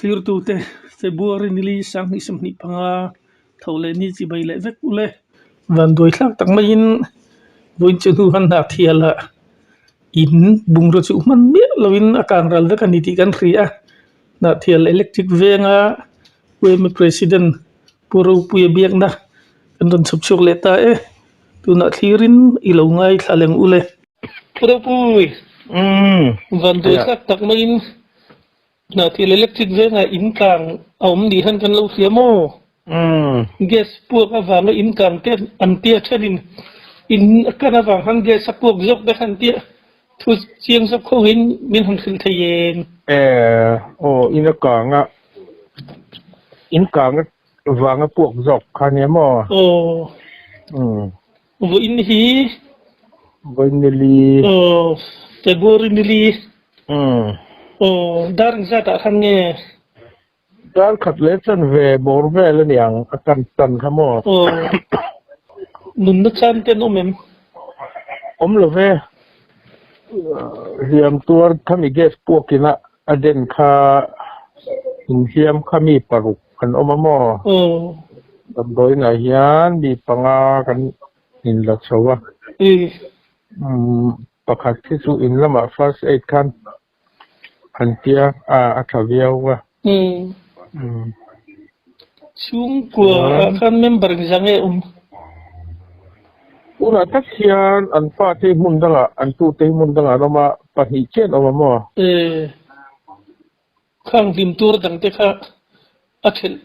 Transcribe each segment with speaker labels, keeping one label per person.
Speaker 1: Thlirtute February nili 2025 tho leh ni chibai leh vek ule. Vanduai thlak tak maiin vawiin chu hnu han hna thial a in bungraw chu hman miah loin a kang ral vek a ni tih kan hria a. Hnahthial electric venga yma president Pu Ropuia biakna kan rawn chhawp chhuak leh ta e. Tunah thlirin i lo ngaithla leng ule. Pu Ropui, vanduai thlak tak maiin Hnahthial electric vengah in kang a awm nih han kan lo hria maw? Gas puak avanga in kang te an tia thenin in a kan avang khan gas a puak zawk te kha an tia thu chiang zawk khawngin min han hrilh thei em?
Speaker 2: Aw, in a kang a, in kang avanga puak zawk kha nia maw?
Speaker 1: Aw. Vawiin hi.
Speaker 2: Vawiin nili.
Speaker 1: Aw, February nili. Aw, dar engzat ah khan nge?
Speaker 2: Dar khat leh chan ve bawr vel a niang, a kan tan kha maw?
Speaker 1: Aw, nunna chan te an awm em?
Speaker 2: Awm lo ve. Hliam tuar khami gas puakin a a den kha inhliam kha mi paruk an awm a maw?
Speaker 1: Aw.
Speaker 2: Damdawiinah hian mi panga kan inla chho a. Pakhat hi chu in lamah first aid khan an tia a, a tha viau a.
Speaker 1: Chhungkua ah khan member engzah nge awm?
Speaker 2: Tunah tak hian an fate hi hmun dangah, an tute hi hmun dangah an awm a, pahnih chiah an awm a maw?
Speaker 1: Khang hlim tur dangte kha a thelh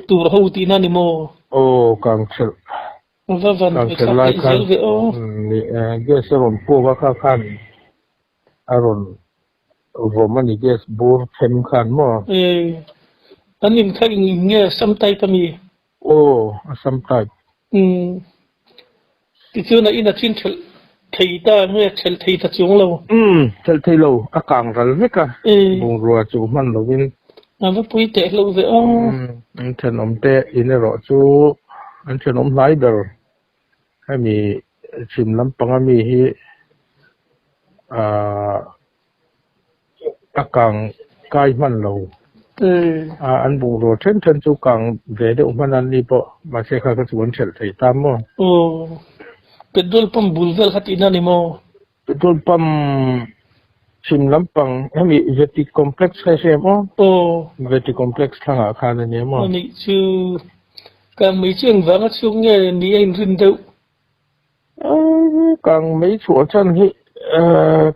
Speaker 1: tur ho tihna ni maw?
Speaker 2: Aw, kang thelh.
Speaker 1: Va van
Speaker 2: Kang thelh lai khan
Speaker 1: ve aw.
Speaker 2: Gas a rawn puak a kha khan a rawn vawm a ni gas bur them khan maw?
Speaker 1: Ee, an in kha eng in nge Assam type a mi?
Speaker 2: Aw, Assam type.
Speaker 1: Umm, tichuan a in a chin thelh thei ta nge thelh thei ta chuang lo?
Speaker 2: Umm, thelh thei lo, a kang ral vek a, bungrua chu hman lovin.
Speaker 1: A va pui teh hlauh ve aw.
Speaker 2: Umm, an thenawm te in erawh chu an thenawm hlai ber, hemi chhim lampanga mi hi aah A kang kai hman lo. A an bungraw then then chu kang ve deuh hman an ni pawh mahse kha kha chu an hrelh thei ta maw?
Speaker 1: Aw, petrol pump bul vel kha tihna ni maw?
Speaker 2: Petrol pump chhim lampang hemi Veti complex kha i hria em aw?
Speaker 1: Aw.
Speaker 2: Veti complex thlangah khan a nia maw?
Speaker 1: A nih chu kang mai chu engvanga chhung nge ni a inrin deuh?
Speaker 2: Kang mei chhuah chan hi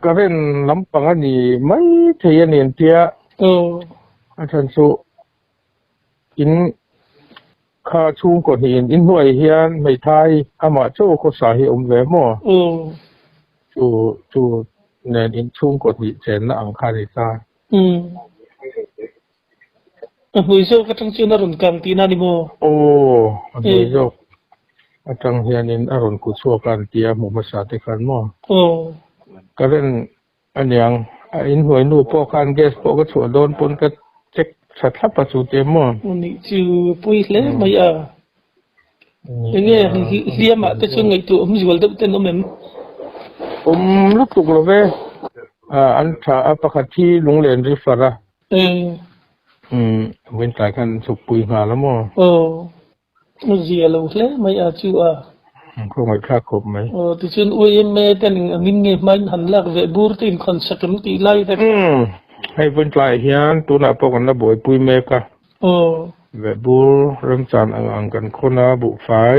Speaker 2: current lampang a ni mai thei a ni an tia. A chhan chu in kha chhungkaw hnihin in hnuai hian hmeithai amah chaw khawsa hi a awm ve maw? Chu chu nen in chhungkaw hnih chenna ang kha a ni ta.
Speaker 1: A hmui zawk atang chuan a rawn kang tihna a ni maw?
Speaker 2: Aw, a hmui zawk atang hianin a rawn ku chhuak a an ti a hmu hmasa te khan maw?
Speaker 1: Aw.
Speaker 2: Current a niang, a inhnuai nu pawh khan gas pawh ka chhuah dawn pawn ka check tha thlap a chu te maw?
Speaker 1: Aw nih chu pawi hle mai a. Enge hliamah te chuan ngaihtuah awm zual deuh ten awm em?
Speaker 2: Awm lutuk lo ve. An tha a, pakhat hi lunglen rifer a. Umm winter khan an chhuk pui nghal a maw?
Speaker 1: Aw, a zia lo hle mai a chu a.
Speaker 2: Khawngaih thlak khawp mai.
Speaker 1: Aw, tichuan YMA ten eng angin nge hmain han lak ve bur te inkhawn sak em tih lai vek.
Speaker 2: Umm, hei winter ah hian tunah pawh kan la buaipui mek a.
Speaker 1: Aw.
Speaker 2: Ve bur remchan ang ang kan khawn a, buhfai,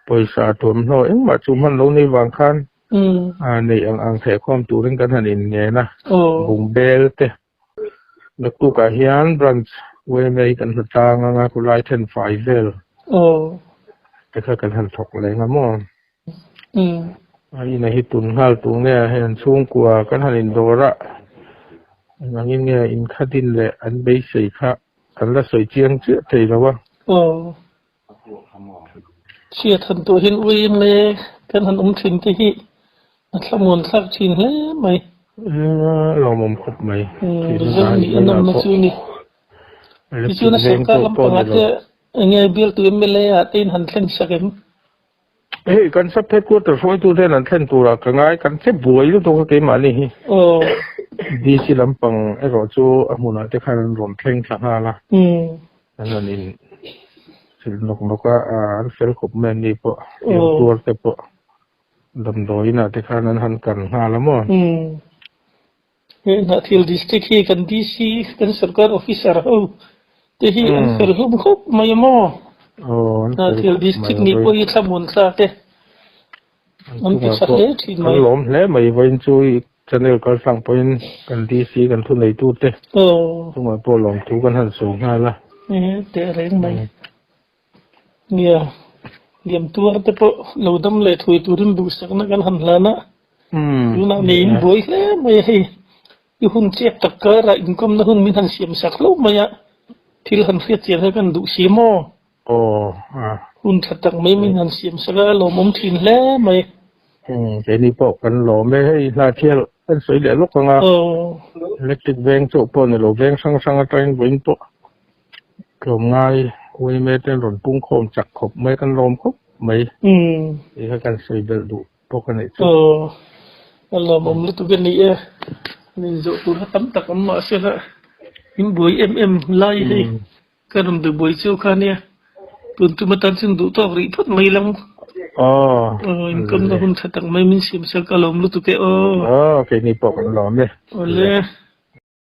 Speaker 2: pawisa thuamhnaw engmah chu hman lo nei vang khan Neih ang ang thehkhawm turin kan han inngen a, bungbel te naktukah hian branch yma hi kan hla tlang ang a, khulai then fai vel te kha kan han thawk leng a maw? A ina hi tun nghal tur nge hei an chhungkua kan han indawr a, eng angin nge inkhatin leh an beisei kha kan la sawi chiang chiah thei lo a.
Speaker 1: Chhiat han tuah hian ui nge kan han awm thin te hi a thlamuan thlak thin hle mai.
Speaker 2: Lawmawm khawp mai.
Speaker 1: Mizo nih an awmna chu ni. Tichuan a sorkar lampangah te enge bialtu mla ah te in han thlen sak em?
Speaker 2: Hei kan sub headquarter hruaitu ten an thlen turah ka ngai kan che buai lutuk a keimahni hi.
Speaker 1: Aw.
Speaker 2: DC lampang erawh chu a hmunah te khan an rawn thleng thla nghal a. An rawn in hrilh nawk nawk a, an fel khawp mai an ni pawh, hliam tuar te pawh damdawi inah te khan an han kan nghal a maw.
Speaker 1: He Hnahthial District hi kan DC, kan sarkar officer ho te hi an fel hlawm khawp mai a maw? Hnahthial District nih pawh hi thlamuan thlak e. An ti tha hle thin mai.
Speaker 2: Kan lawm hle mai vawiin chu i channel kaltlang pawhin kan DC kan thuneitu te chungah pawh lawmthu kan han sawi nghal a.
Speaker 1: Teh reng mai. Nia, liam tuar te pawh lo dam leh thui turin duhsakna kan han hlan a, tunah neiin buai hle mai a hei. I hun chiak tak karah inkawmna hun min han siam sak hlauh mai a, thil han hriat chian kha kan duh si maw? Hun tha tak mai min han siam sak a, lawmawm thin hle mai.
Speaker 2: Keini pawh kan lawm e, hei hnathial kan sawi leh lawk ang a, electric veng chauh pawh ni lo, veng hrang hrang atangin vawiin pawh Tlawmngai uaime te an rawn pung khawm chak khawp mai, kan lawm khawp mai. Tih kha kan sawi belh duh bawk a nih chu.
Speaker 1: Aw, a lawmawm lutuk a ni e. An inzawh tur kha tam tak awm mah se la, in buai em em lai hei ka rawn be buai chiu kha nia. Tun tum atan chuan duh tawk rih phawt mai lang.
Speaker 2: Aw,
Speaker 1: Aw, inkawmna hun tha tak mai min siam sak a lawm lutuk e aw.
Speaker 2: Aw, keini pawh kan lawm e.
Speaker 1: Awle.